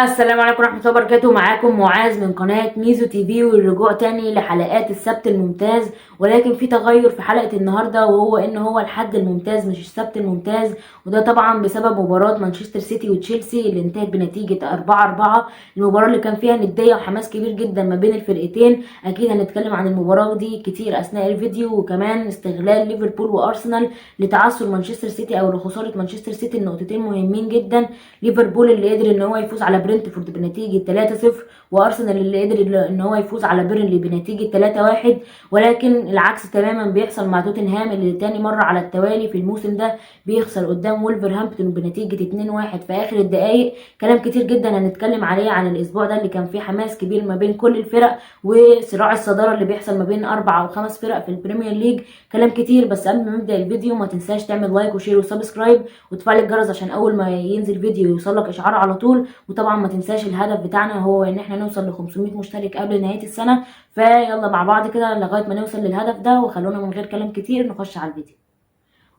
السلام عليكم ورحمة الله وبركاته. معاكم معاذ من قناة ميزو تي في، والرجوع تاني لحلقات السبت الممتاز، ولكن في تغير في حلقة النهاردة، وهو ان هو الحد الممتاز مش السبت الممتاز، وده طبعا بسبب مباراة مانشستر سيتي وتشيلسي اللي انتهت بنتيجة 4-4. المباراة اللي كان فيها ندية وحماس كبير جدا ما بين الفرقتين. اكيد هنتكلم عن المباراة دي كتير اثناء الفيديو، وكمان استغلال ليفربول وارسنال لتعثر مانشستر سيتي او لخسارة مانشستر سيتي النقطتين مهمين جدا. ليفربول اللي قدر ان هو يفوز على برينتفورد بنتيجة 3-0، وارسنال اللي قدر ان هو يفوز على بيرنلي بنتيجة 3-1. ولكن العكس تماما بيحصل مع توتنهام اللي تاني مرة على التوالي في الموسم ده بيخسر قدام وولفرهامبتون بنتيجة 2-1 في اخر الدقائق. كلام كتير جدا هنتكلم عليه عن الاسبوع ده اللي كان فيه حماس كبير ما بين كل الفرق، وصراع الصدارة اللي بيحصل ما بين 4 او 5 فرق في البريمير ليج. كلام كتير، بس قبل ما نبدا الفيديو ما تنساش تعمل like و share و subscribe وتفعل الجرس عشان اول ما ينزل فيديو يوصلك اشعار على طول. وطبعا ما تنساش الهدف بتاعنا هو ان احنا نوصل ل 500 مشترك قبل نهاية السنة. فيلا مع بعض كده لغاية ما نوصل للهدف ده، وخلونا من غير كلام كتير نخش على الفيديو.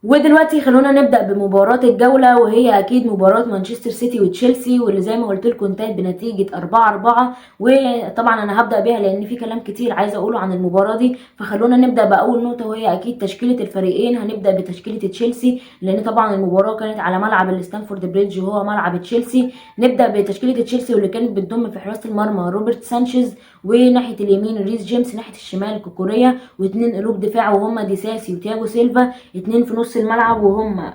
ودلوقتي خلونا نبدأ بمباراة الجولة، وهي أكيد مباراة مانشستر سيتي وتشيلسي، واللي زي ما قلت لكم انتهت بنتيجة 4-4. وطبعا أنا هبدأ بيها لأن في كلام كتير عايزة أقوله عن المباراة دي. فخلونا نبدأ بأول نقطة، وهي أكيد تشكيلة الفريقين. هنبدأ بتشكيلة تشيلسي لأن طبعا المباراة كانت على ملعب الستانفورد بريدج وهو ملعب تشيلسي. نبدأ بتشكيلة تشيلسي واللي كانت بتضم في حراسة المرمى روبرت سانشيز، وناحية اليمين ريس جيمس، ناحية الشمال كوكوريا، واثنين قلوب دفاع وهم ديساسي وتياجو سيلفا، اتنين في نص الملعب وهم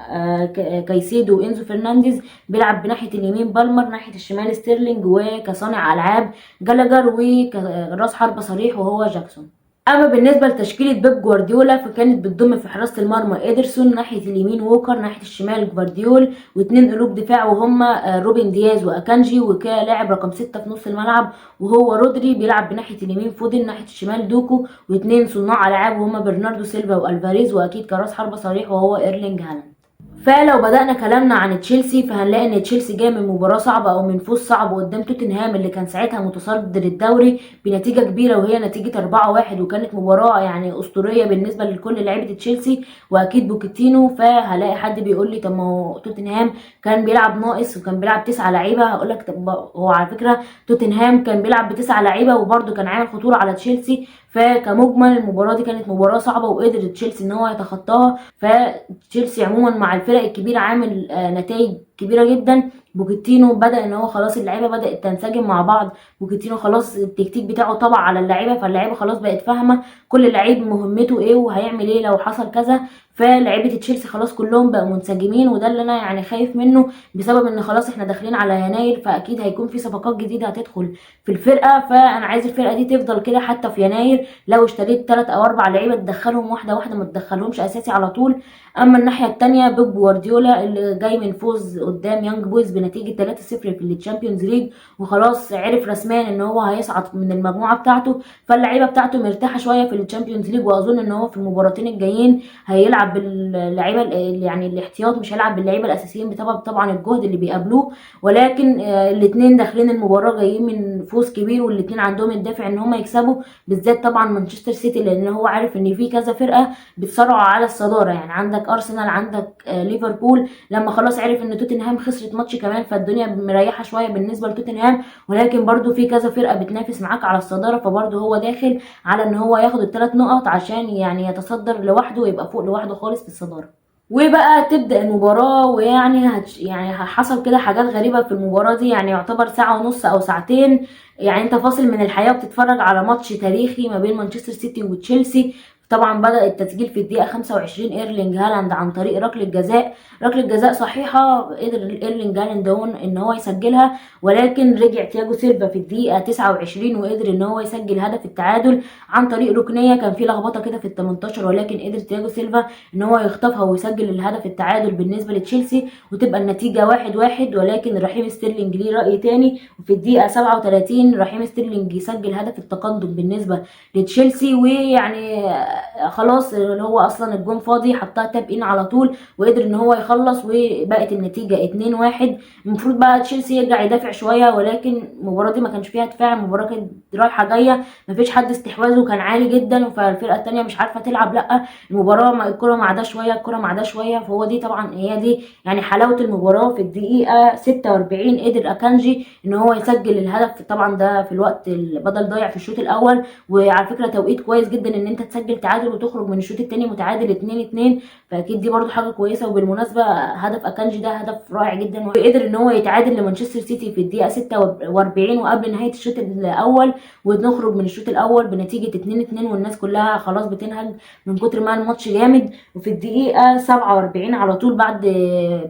كايسيدو وانزو فرنانديز. بيلعب بناحيه اليمين بالمر، ناحية الشمال ستيرلينج، وكصانع العاب جالاجر، وكراس حربة صريح وهو جاكسون. اما بالنسبة لتشكيله بيب جوارديولا فكانت بتضم في حراسة المرمى ادرسون، ناحية اليمين ووكر، ناحية الشمال جفارديول، واثنين قلوب دفاع وهم روبن دياز واكانجي، وكلاعب رقم 6 في نص الملعب وهو رودري. بيلعب بناحيه اليمين فودن، ناحية الشمال دوكو، واثنين صناع العاب وهم برناردو سيلفا والفاريز، واكيد كراس حربة صريح وهو ايرلينج هالاند. فلو بدأنا كلامنا عن تشيلسي فهنلاقي ان تشيلسي جاي من مباراة صعبة او من فوز صعب قدام توتنهام اللي كان ساعتها متصدر الدوري بنتيجة كبيرة، وهي نتيجة 4-1، وكانت مباراة يعني اسطورية بالنسبة لكل لعيبة تشيلسي واكيد بوكيتينو. فهلاقي حد بيقول لي طب ما هو توتنهام كان بيلعب ناقص وكان بيلعب 9 لعيبة. هقول لك طب هو على فكرة توتنهام كان بيلعب ب9 لعيبة وبرده كان عامل خطورة على تشيلسي. فكمجمل المباراة دي كانت مباراة صعبة وقدر تشيلسي ان هو يتخطاها. فتشيلسي عموما مع الفرق الكبيرة عامل نتائج كبيرة جدا. بوكيتينو بدأ ان هو خلاص اللعيبة بدأت تنسجم مع بعض. بوكيتينو خلاص التكتيك بتاعه طبع على اللعيبة، فاللعيبة خلاص بقت فاهمة كل لعيب مهمته ايه وهيعمل ايه لو حصل كذا. فلعيبة تشيلسي خلاص كلهم بقوا منسجمين، وده اللي انا يعني خايف منه بسبب ان خلاص احنا داخلين على يناير، فاكيد هيكون في صفقات جديدة هتدخل في الفرقة. فانا عايز الفرقة دي تفضل كده حتى في يناير، لو اشتريت 3 او 4 لعيبة تدخلهم واحدة واحدة، ما تدخلهمش اساسي على طول. اما الناحية التانية بيب جوارديولا اللي جاي من فوز قدام يانج بويز بنتيجة 3-0 في الشامبيونز ليج، وخلاص عرف رسميا ان هو هيصعد من المجموعة بتاعته، فاللعيبه بتاعته مرتاحة شوية في الشامبيونز ليج. واظن ان هو في المباراتين الجايين هيلعب باللعيبه يعني الاحتياط، مش هيلعب باللعيبه الاساسيين بسبب طبعا الجهد اللي بيقابلوه. ولكن الاثنين داخلين المباراة جايين من فوز كبير، والاثنين عندهم الدافع ان هم يكسبوا، بالذات طبعا مانشستر سيتي لان هو عارف ان في كذا فرقه بتصارعوا على الصدارة، يعني عندك ارسنال، عندك ليفربول. لما خلاص عرف ان توتنهام خسرت ماتش كمان فالدنيا مريحه شوية بالنسبة لتوتنهام، ولكن برضو في كذا فرقه بتنافس معاك على الصدارة، فبرضو هو داخل على ان هو ياخد الثلاث نقط عشان يعني يتصدر لوحده ويبقى فوق لوحده خالص في الصدارة. وبقى تبدأ المباراة، ويعني يعني حصل كده حاجات غريبة في المباراة دي، يعني يعتبر ساعة ونص أو ساعتين يعني انت فاصل من الحياة وبتتفرج على ماتش تاريخي ما بين مانشستر سيتي وتشيلسي. طبعا بدأ التسجيل في الدقيقة 25 ايرلينج هالاند عن طريق ركلة جزاء، ركلة جزاء صحيحة قدر ايرلينج هالاند ان هو يسجلها، ولكن رجع تياجو سيلفا في الدقيقة 29 وقدر ان هو يسجل هدف التعادل عن طريق ركنية. كان في لخبطة كده في ال 18، ولكن قدر تياجو سيلفا ان هو يخطفها ويسجل الهدف التعادل بالنسبة لتشيلسي وتبقى النتيجة 1-1. ولكن رحيم ستيرلينج ليه رأي تاني، وفي الدقيقة 37 رحيم ستيرلينج يسجل هدف التقدم بالنسبة لتشيلسي. ويعني خلاص اللي هو اصلا الجون فاضي، حطها tap in على طول وقدر ان هو يخلص، وبقت النتيجة 2-1. المفروض بقى تشيلسي يرجع يدافع شوية، ولكن المباراة دي ما كانش فيها دفاع، المباراة كانت رايحة جاية، ما فيش حد استحواذه كان عالي جدا، فالفرقه الثانية مش عارفه تلعب. لا المباراة الكره مع ده شوية، الكره مع ده شوية، فهو دي طبعا هي دي يعني حلاوة المباراة. في الدقيقة 46 قدر اكانجي ان هو يسجل الهدف، طبعا ده في الوقت بدل ضايع في الشوط الاول. وعلى فكرة توقيت كويس جدا ان انت تسجل تعادل وتخرج من الشوط الثاني متعادل 2-2، فاكيد دي برضو حاجة كويسة. وبالمناسبة هدف اكانجي ده هدف رائع جدا، وقدر ان هو يتعادل لمانشستر سيتي في الدقيقة 46 وقبل نهاية الشوط الاول، ونخرج من الشوط الاول بنتيجة 2-2، والناس كلها خلاص بتنهج من كتر ما الماتش جامد. وفي الدقيقة 47 على طول بعد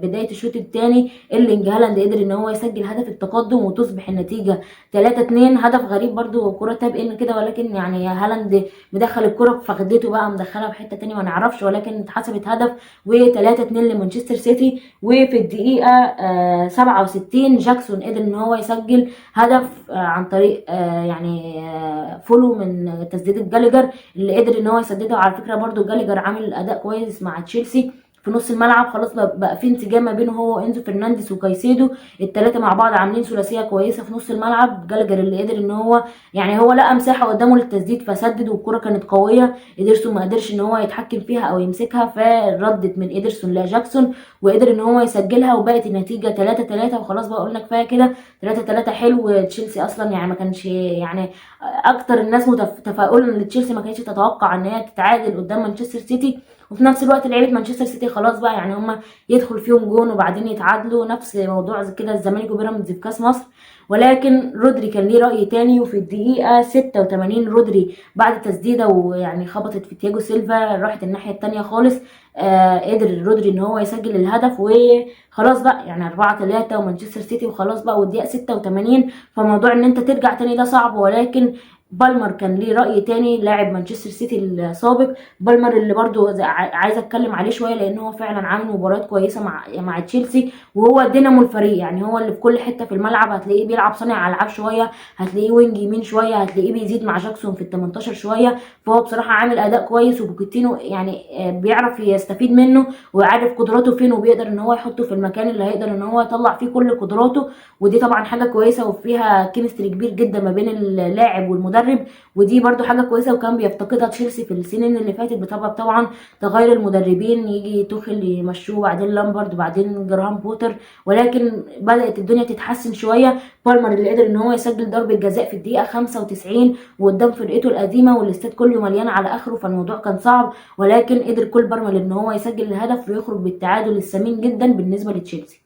بداية الشوط الثاني ايرلينج هالاند قدر ان هو يسجل هدف التقدم وتصبح النتيجة 3-2. هدف غريب برضو، كره tap in كده، ولكن يعني هالاند مدخل الكره بفخدته بقى، مدخلها في حتة تانية ما نعرفش، ولكن اتحسبت هدف، و3-2 لمانشستر سيتي. وفي الدقيقة 67 جاكسون قدر ان هو يسجل هدف عن طريق يعني follow من تسديده جالجر اللي قدر ان هو يسددها. على فكرة برضو جالجر عامل اداء كويس مع تشيلسي في نص الملعب، خلاص بقى في انسجام ما بينه هو وانزو فرنانديز وكايسيدو، الثلاثة مع بعض عاملين ثلاثية كويسة في نص الملعب. جالجر اللي قدر ان هو يعني هو لقى مساحة قدامه للتسديد فسدد، والكره كانت قوية، ادرسون ما قدرش ان هو يتحكم فيها او يمسكها، فردت من ادرسون لجاكسون وقدر ان هو يسجلها، وبقت النتيجة 3-3. وخلاص بقى قلنا كفاية كده 3-3. حلو، تشيلسي اصلا يعني ما كانش يعني اكتر الناس تفاؤلا لتشيلسي ما كانتش تتوقع ان هي تتعادل قدام مانشستر سيتي، وفي نفس الوقت لعيبة مانشستر سيتي خلاص بقى يعني هم يدخل فيهم جون وبعدين يتعادلوا، نفس موضوع كده الزمالك وبيراميدز في كاس مصر. ولكن رودري كان ليه رأي تاني، وفي الدقيقة 86 رودري بعد تسديدة ويعني خبطت في تياجو سيلفا راحت الناحية التانية خالص، قدر رودري ان هو يسجل الهدف، وخلاص بقى يعني 4-3 ومانشستر سيتي وخلاص بقى، والدقيقة 86. فموضوع ان انت ترجع تاني ده صعب، ولكن بالمر كان ليه رأي تاني، لاعب مانشستر سيتي السابق بالمر اللي برضو عايزه اتكلم عليه شوية، لان هو فعلا عامل مباريات كويسة مع تشيلسي، وهو دينامو الفريق، يعني هو اللي في كل حتة في الملعب هتلاقيه بيلعب صانع العاب شوية، هتلاقيه wing يمين شوية، هتلاقيه بيزيد مع جاكسون في ال 18 شوية، فهو بصراحة عامل اداء كويس، وبوكيتينو يعني بيعرف يستفيد منه وعارف قدراته فين، وبيقدر ان هو يحطه في المكان اللي هيقدر ان هو يطلع فيه كل قدراته، ودي طبعا حاجة كويسة وفيها chemistry كبير جدا ما بين اللاعب والمدرب، ودي برضو حاجة كويسة وكان بيفتقدها تشيلسي في السنين اللي فاتت بسبب طبعا تغير المدربين، يجي توخيل يمشوه بعدين لامبرد وبعدين جراهام بوتر، ولكن بدات الدنيا تتحسن شوية. بالمر اللي قدر ان هو يسجل ضربه جزاء في الدقيقة 95 وقدام فرقته القديمة والاستاد كله مليان على اخره، فالموضوع كان صعب، ولكن قدر كول بالمر ان هو يسجل الهدف ويخرج بالتعادل الثمين جدا بالنسبة لتشيلسي.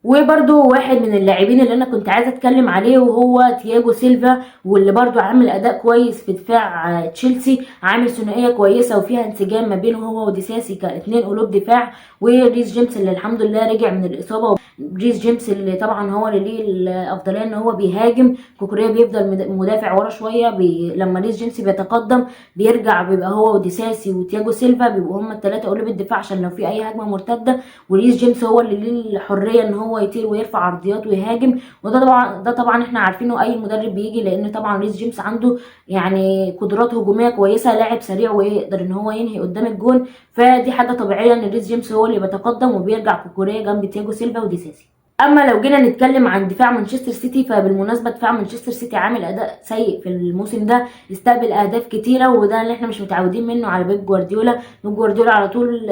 وبرده واحد من اللاعبين اللي انا كنت عايزه اتكلم عليه وهو تياجو سيلفا، واللي برده عامل اداء كويس في دفاع تشيلسي، عامل ثنائية كويسة وفيها انسجام ما بينه هو وديساسي كاثنين قلوب دفاع، وريس جيمس اللي الحمد لله رجع من الاصابة. ريس جيمس اللي طبعا هو اللي ليه الافضلية ان هو بيهاجم، كوكوريا بيفضل مدافع ورا شوية، لما ريس جيمس بيتقدم بيرجع بيبقى هو وديساسي وتياجو سيلفا بيبقوا هما الثلاثة قلوب الدفاع عشان لو في اي هجمة مرتدة، وريس جيمس هو اللي ليه الحرية ان هو يطير ويرفع عرضيات ويهاجم، وده طبعا ده طبعا احنا عارفينه اي مدرب بيجي، لان طبعا ريس جيمس عنده يعني قدرات هجومية كويسة، لاعب سريع ويقدر ان هو ينهي قدام الجون، فدي حاجة طبيعية ان ريس جيمس هو اللي بيتقدم وبيرجع كوكوريا جنب تياجو سيلفا وديساسي. اما لو جينا نتكلم عن دفاع مانشستر سيتي، فبالمناسبه دفاع مانشستر سيتي عامل اداء سيء في الموسم ده، استقبل اهداف كتيرة، وده اللي احنا مش متعودين منه على بيب جوارديولا. بيب جوارديولا على طول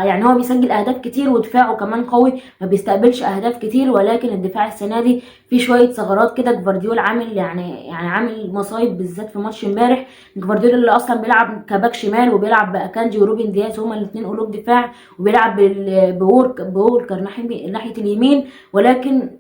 يعني هو بيسجل اهداف كتير ودفاعه كمان قوي، ما بيستقبلش اهداف كتير، ولكن الدفاع السنة دي في شوية ثغرات كده. جوارديولا عامل يعني عامل مصايب بالذات في ماتش امبارح. جوارديولا اللي اصلا بيلعب كباك شمال وبيلعب باكانجي وروبن دياز هما الاثنين قلوب دفاع، وبيلعب بوركر ناحية اليمين، ولكن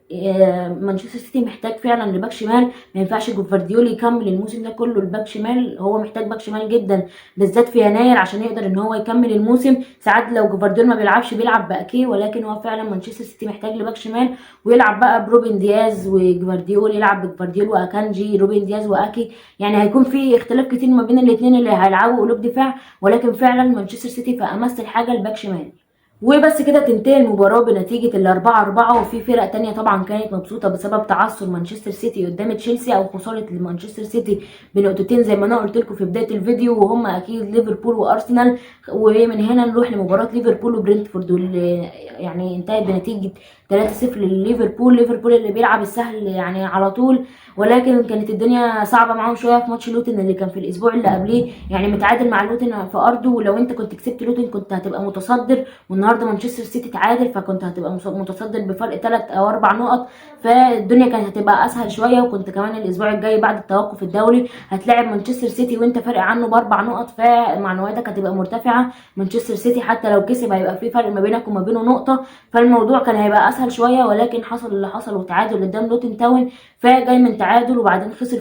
مانشستر سيتي محتاج فعلا لباك شمال. ما ينفعش جفارديول يكمل الموسم ده كله الباك شمال، هو محتاج باك شمال جدا بالذات في يناير عشان يقدر ان هو يكمل الموسم. ساعات لو جفارديول ما بيلعبش بيلعب باكي، ولكن هو فعلا مانشستر سيتي محتاج لباك شمال، ويلعب بقى بروبن دياز وجفارديول، يلعب بجفارديول واكانجي، روبن دياز واكي، يعني هيكون في اختلاف كتير ما بين الاثنين اللي هيلعبوا قلوب دفاع، ولكن فعلا مانشستر سيتي في امس الحاجة الباك شمال. وبس كده تنتهي المباراة بنتيجة 4-4. وفي فرق تانية طبعا كانت مبسوطة بسبب تعثر مانشستر سيتي قدام تشيلسي او خسارة لمانشستر سيتي بنقطتين زي ما انا قلت لكم في بداية الفيديو، وهم اكيد ليفربول وارسنال. ومن هنا نروح لمباراة ليفربول وبرنتفورد واللي يعني انتهت بنتيجة 3-0 لليفربول. ليفربول اللي بيلعب السهل يعني على طول، ولكن كانت الدنيا صعبة معاهم شوية في ماتش لوتن اللي كان في الاسبوع اللي قبليه، يعني متعادل مع لوتن في ارضه، ولو انت كنت كسبت لوتن كنت هتبقى متصدر، والنهارده مانشستر سيتي تعادل فكنت هتبقى متصدر بفرق 3 او 4 نقط، فالدنيا كانت هتبقى اسهل شوية. وكنت كمان الاسبوع الجاي بعد التوقف الدولي هتلاعب مانشستر سيتي وانت فارق عنه ب4 نقط، فمعنوياتك هتبقى مرتفعة. مانشستر سيتي حتى لو كسب هيبقى في فرق ما بينك وما بينه نقطة، فالموضوع كان هيبقى اسهل شوية، ولكن حصل اللي حصل وتعادل قدام لوتن تاون، فجاي من تعادل وبعدين خسر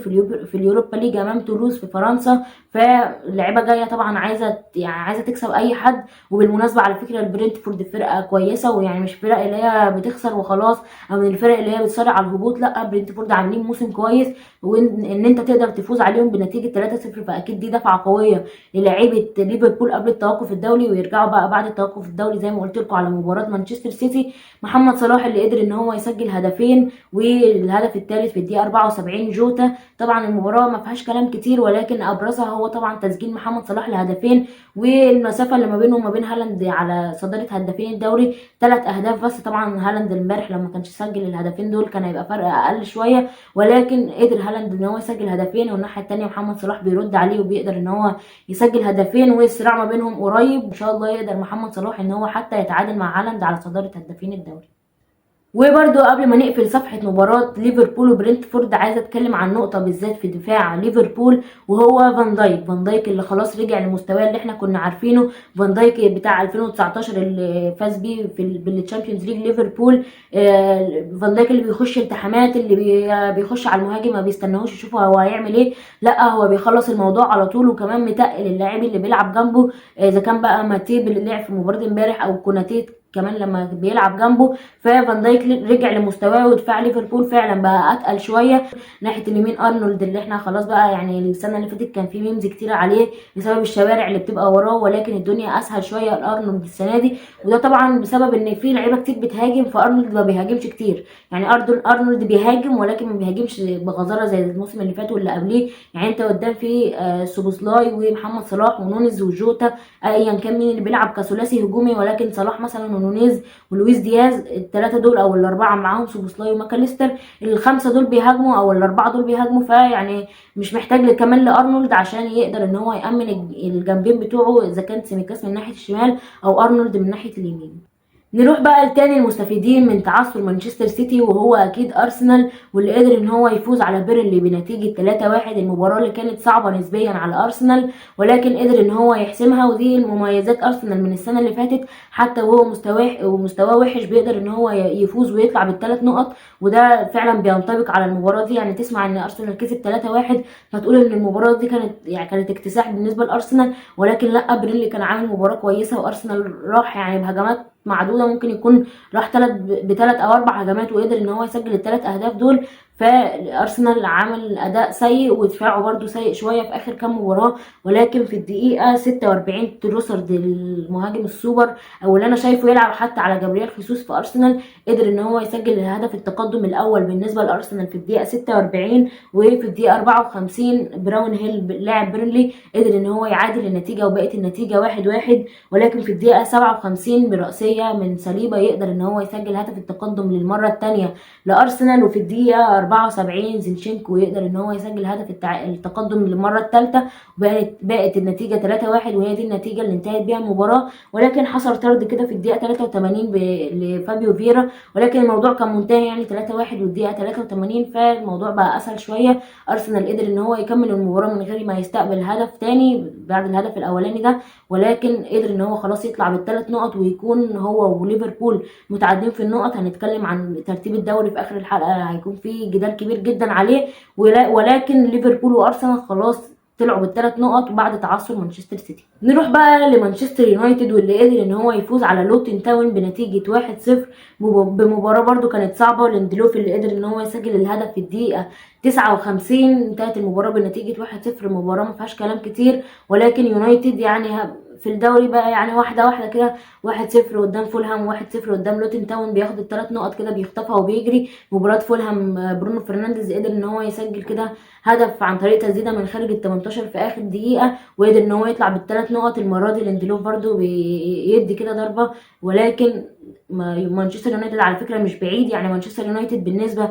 في اليوروبا ليج امام تولوز في فرنسا. فاللعيبه جاية طبعا عايزه يعني عايزه تكسب اي حد. وبالمناسبة على فكرة البرنتفورد فرقه كويسة، ويعني مش فرق اللي هي بتخسر وخلاص او من الفرق اللي هي بتصارع على الهبوط، لا برنتفورد عاملين موسم كويس، وان انت تقدر تفوز عليهم بنتيجة 3-0 فاكيد دي دفعه قوية للاعيبه ليفربول قبل التوقف الدولي. ويرجعوا بقى بعد التوقف الدولي زي ما قلت لكم على مباراة مانشستر سيتي. محمد صلاح اللي قدر ان هو يسجل هدفين، والهدف الثالث في الدقيقة 74 جوتا. طبعا المباراة ما فيهاش كلام كتير، ولكن ابرزها هو طبعا تسجيل محمد صلاح لهدفين، والمسافة اللي ما بينه وما بين هالاند على صدارة هدافين الدوري 3 اهداف بس. طبعا هالاند امبارح لما كانش سجل الهدفين دول كان هيبقى فرق اقل شوية، ولكن قدر هالاند ان هو يسجل هدفين، والناحية الثانية محمد صلاح بيرد عليه وبيقدر ان هو يسجل هدفين، والصراع ما بينهم قريب. ان شاء الله يقدر محمد صلاح ان هو حتى يتعادل مع هالاند على صدارة هدافين الدوري. وبرده قبل ما نقفل صفحة مباراة ليفربول وبرنتفورد عايزة اتكلم عن نقطة بالذات في دفاع ليفربول، وهو فان دايك. فان دايك اللي خلاص رجع لمستواه اللي احنا كنا عارفينه، فان دايك بتاع 2019 اللي فاز بيه بال Champions League ليفربول. فان دايك اللي بيخش التحامات، اللي بيخش على المهاجم ما بيستناهوش يشوفه هو هيعمل ايه، لا هو بيخلص الموضوع على طول، وكمان متقل اللاعب اللي بيلعب جنبه، اذا كان بقى ماتيب اللي لعب في مباراة امبارح او كوناتيت كمان لما بيلعب جنبه. ففان دايك رجع لمستواه، ودفاع ليفربول فعلا بقى اتقل شوية. ناحية اليمين ارنولد اللي احنا خلاص بقى يعني السنة اللي فاتت كان في memes كتير عليه بسبب الشوارع اللي بتبقى وراه، ولكن الدنيا اسهل شوية لارنولد السنة دي، وده طبعا بسبب ان في لعيبة كتير بتهاجم، فارنولد ما بيهاجمش كتير. يعني ارنولد بيهاجم ولكن ما بيهاجمش بغزاره زي الموسم اللي فات واللي قبليه. يعني انت قدام في سوبوسلاي ومحمد صلاح ونونيز وجوتا، ايا كان مين اللي بيلعب كثلاثي هجومي، ولكن صلاح مثلا ونونيز ولويس دياز الثلاثة دول او الاربعة معاهم سوبوسلاي وماكاليستر، الخمسة دول بيهاجموا او الاربعة دول بيهاجموا، فيعني مش محتاج كمان لارنولد عشان يقدر ان هو يامن الجنبين بتوعه، اذا كان سيميكاس من ناحية الشمال او ارنولد من ناحية اليمين. نروح بقى لتاني المستفيدين من تعثر مانشستر سيتي، وهو اكيد ارسنال، واللي قدر ان هو يفوز على بيرنلي بنتيجة 3-1. المباراة اللي كانت صعبة نسبيا على ارسنال، ولكن قدر ان هو يحسمها، ودي مميزات ارسنال من السنة اللي فاتت، حتى وهو مستواه وحش بيقدر ان هو يفوز ويطلع بالثلاث نقط، وده فعلا بينطبق على المباراة دي. يعني تسمع ان ارسنال كسب 3-1 فتقول ان المباراة دي كانت اكتساح بالنسبة لارسنال، ولكن لا، بيرنلي كان عامل مباراة كويسة، وارسنال راح يعني بهجمات معدودة، ممكن يكون راح بثلاث او 4 هجمات وقدر ان هو يسجل الثلاث اهداف دول. فارسنال عمل اداء سيء ودفاعه برده سيء شوية في اخر كام مباراة، ولكن في الدقيقة 46 تروسرد المهاجم السوبر او اللي انا شايفه يلعب حتى على جابرييل خيسوس في ارسنال، قدر ان هو يسجل الهدف التقدم الاول بالنسبة لارسنال في الدقيقة 46، وفي الدقيقة 54 براون هيل لاعب بيرنلي قدر ان هو يعادل النتيجة وبقت النتيجة 1-1. ولكن في الدقيقة 57 براسيه من صليبه يقدر ان هو يسجل هدف التقدم للمرة الثانية لارسنال، وفي الدقيقة 74 زينشينكو يقدر ان هو يسجل هدف التقدم للمرة الثالثة، وبقت النتيجة 3-1، وهي دي النتيجة اللي انتهت بيها المباراة. ولكن حصل طرد كده في الدقيقة 83 لفابيو فيرا، ولكن الموضوع كان منتهي يعني 3-1 والدقيقة 83، فالموضوع بقى اسهل شوية. ارسنال قدر ان هو يكمل المباراة من غير ما يستقبل هدف تاني بعد الهدف الاولاني ده، ولكن قدر ان هو خلاص يطلع بالثلاث نقط ويكون هو وليفربول متعادلين في النقط. هنتكلم عن ترتيب الدوري في اخر الحلقة، هيكون في جدال كبير جدا عليه، ولكن ليفربول وارسنال خلاص طلعوا بالثلاث نقط بعد تعثر مانشستر سيتي. نروح بقى لمانشستر يونايتد، واللي قدر ان هو يفوز على لوتن تاون بنتيجة 1-0 بمباراة برده كانت صعبة. ليندلوف اللي قدر ان هو يسجل الهدف في الدقيقة 59، انتهت المباراة بنتيجة 1-0. المباراة ما فيهاش كلام كتير، ولكن يونايتد يعني في الدوري بقى يعني واحدة واحدة كده، 1-0 قدام فولهام، 1-0 قدام لوتن تاون، بياخد الثلاث نقط كده بيخطفها وبيجري. مباراة فولهام برونو فرنانديز قدر ان هو يسجل كده هدف عن طريق تسديده من خارج ال 18 في اخر دقيقة، وقدر ان هو يطلع بالثلاث نقط. المرة دي ليندلوف برده بيدي كده ضربه، ولكن مانشستر يونايتد على فكرة مش بعيد، يعني مانشستر يونايتد بالنسبة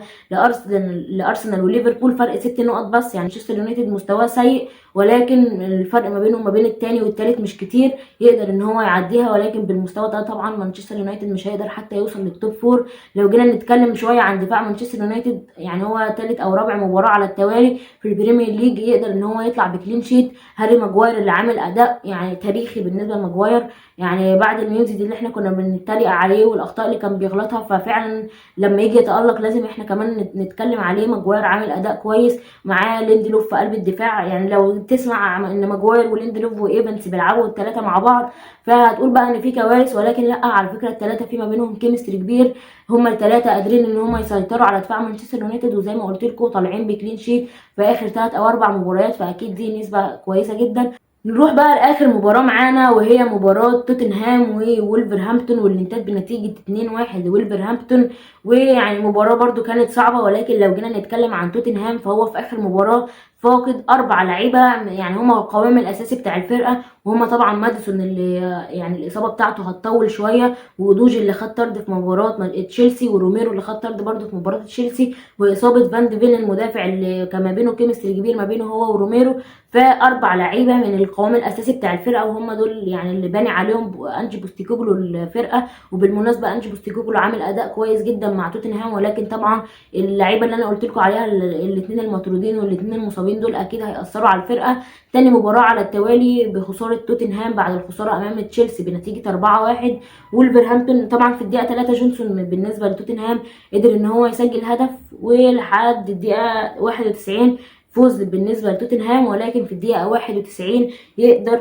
لارسنال وليفربول فرق 6 نقط بس، يعني مانشستر يونايتد مستواه سيء، ولكن الفرق ما بينه وما بين الثاني والثالث مش كتير، يقدر ان هو يعديها. ولكن بالمستوى ده طبعا مانشستر يونايتد مش هيقدر حتى يوصل لل top four. لو جينا نتكلم شوية عن دفاع مانشستر يونايتد، يعني هو ثالث او رابع مباراة على التوالي في البريمير ليج يقدر ان هو يطلع ب clean sheet. هاري ماجواير اللي عامل اداء يعني تاريخي بالنسبة لماجواير، يعني بعد ال memes دي اللي احنا كنا بنتريق عليه والاخطاء اللي كان بيغلطها، ففعلا لما يجي يتالق لازم احنا كمان نتكلم عليه. ماجواير عامل اداء كويس، معاه ليندلوف في قلب الدفاع، يعني لو تسمع ان ماجواير وليندلوف وايفنز بيلعبوا الثلاثة مع بعض فهتقول بقى ان في كوارث، ولكن لا، على فكرة الثلاثة في ما بينهم chemistry كبير، هما الثلاثة قادرين ان هما يسيطروا على دفاع مانشستر يونايتد، وزي ما قلت لكم طالعين ب clean sheet في اخر 3 او 4 مباريات، فاكيد دي نسبه كويسة جدا. نروح بقى لاخر مباراة معانا، وهي مباراة توتنهام وولفرهامبتون، واللي انتهت بنتيجة 2-1 لولفرهامبتون. ويعني مباراة برضو كانت صعبة، ولكن لو جينا نتكلم عن توتنهام فهو في اخر مباراة فاقد 4 لعيبة، يعني هما القوام الاساسي بتاع الفرقة، وهما طبعا ماديسون اللي يعني الاصابة بتاعته هتطول شوية، ودوجي اللي خد طرد في مباراة تشيلسي، وروميرو اللي خد طرد برضو في مباراة تشيلسي، واصابه فان دي فين المدافع اللي كان ما بينه chemistry كبير ما بينه هو وروميرو. فاربع لعيبة من القوام الاساسي بتاع الفرقة، وهم دول يعني اللي باني عليهم انجي بوستيكوجلو الفرقة. وبالمناسبة انجي بوستيكوجلو عامل اداء كويس جدا مع توتنهام، ولكن طبعا اللعيبة اللي انا قلت لكم عليها الاثنين المطرودين والاثنين المصابين دول اكيد هيأثروا على الفرقة. تاني مباراة على التوالي بخسارة توتنهام بعد الخسارة امام تشيلسي بنتيجة 4-1. وولفرهامبتون طبعا في الدقيقة 3 جونسون بالنسبة لتوتنهام قدر ان هو يسجل هدف، ولحد الدقيقة 91 فوز بالنسبة لتوتنهام، ولكن في الدقيقة 91 يقدر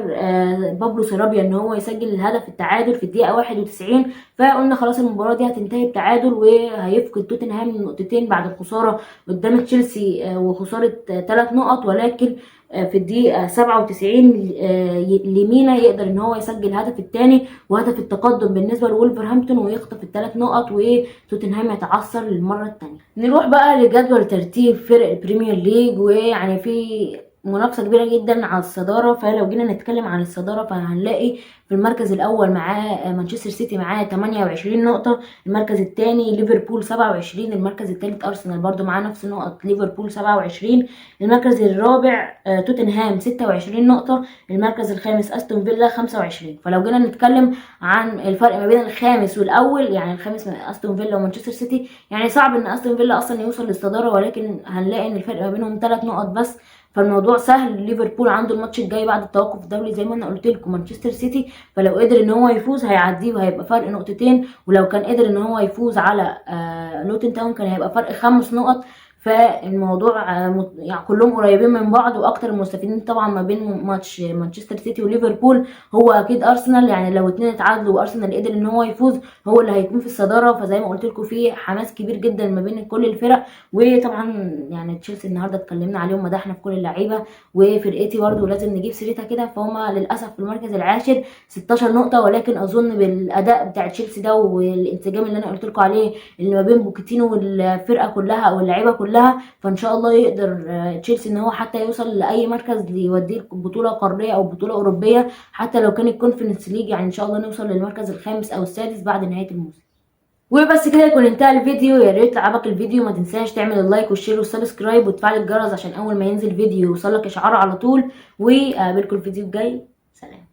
بابلو سارابيا ان هو يسجل الهدف التعادل في الدقيقة 91. فقلنا خلاص المباراة دي هتنتهي بتعادل، وهيفقد توتنهام نقطتين بعد الخسارة قدام تشيلسي وخسارة 3 نقط. ولكن في الدقيقة 97 لمينا يقدر ان هو يسجل الهدف الثاني وهدف التقدم بالنسبة لولفرهامبتون، ويخطف ال3 نقط، وتوتنهام يتعثر للمرة الثانية. نروح بقى لجدول ترتيب فرق البريمير ليج، ويعني في منافسة كبيرة جدا على الصدارة. فلو جينا نتكلم عن الصدارة فهنلاقي في المركز الأول معاه مانشستر سيتي معاه 28 نقطة، المركز الثاني ليفربول 27، المركز الثالث أرسنال برضو معاه نفس النقط ليفربول 27، المركز الرابع توتنهام 26 نقطة، المركز الخامس أستون فيلا 25. فلو جينا نتكلم عن الفرق ما بين الخامس والأول، يعني الخامس من أستون فيلا ومانشستر سيتي، يعني صعب إن أستون فيلا أصلا يوصل للصدارة، ولكن هنلاقي إن الفرق ما بينهم 3 نقط بس، فالموضوع سهل. ليفربول عنده الماتش الجاي بعد التوقف الدولي زي ما انا قلت لكم مانشستر سيتي، فلو قدر ان هو يفوز هيعديه وهيبقى فرق 2 نقط، ولو كان قدر ان هو يفوز على لوتن تاون كان هيبقى فرق 5 نقط. فالموضوع يعني كلهم قريبين من بعض، واكتر المستفيدين طبعا ما بين ماتش مانشستر سيتي وليفربول هو اكيد ارسنال، يعني لو 2 اتعادلوا وارسنال قدر ان هو يفوز هو اللي هيكون في الصدارة. فزي ما قلت لكم في حماس كبير جدا ما بين كل الفرق. وطبعا يعني تشيلسي النهارده اتكلمنا عليهم، مدحنا في كل اللعيبة، وفرقتي برده لازم نجيب سيرتها كده، فهم للاسف في المركز العاشر 16 نقطة، ولكن اظن بالاداء بتاع تشيلسي ده والانسجام اللي انا قلت لكم عليه اللي ما بين بوكيتينو والفرقة كلها او اللعيبة كلها، فان شاء الله يقدر تشيلسي ان هو حتى يوصل لاي مركز يوديه بطوله قارية او بطوله اوروبية، حتى لو كانت Conference League، يعني ان شاء الله نوصل للمركز الخامس او السادس بعد نهاية الموسم. وبس كده يكون انتهى الفيديو. يا ريت عجبك الفيديو ما تنساش تعمل ال like وال share وال subscribe وتفعل الجرس عشان اول ما ينزل فيديو يوصلك اشعار على طول. وقابلكم الفيديو الجاي، سلام.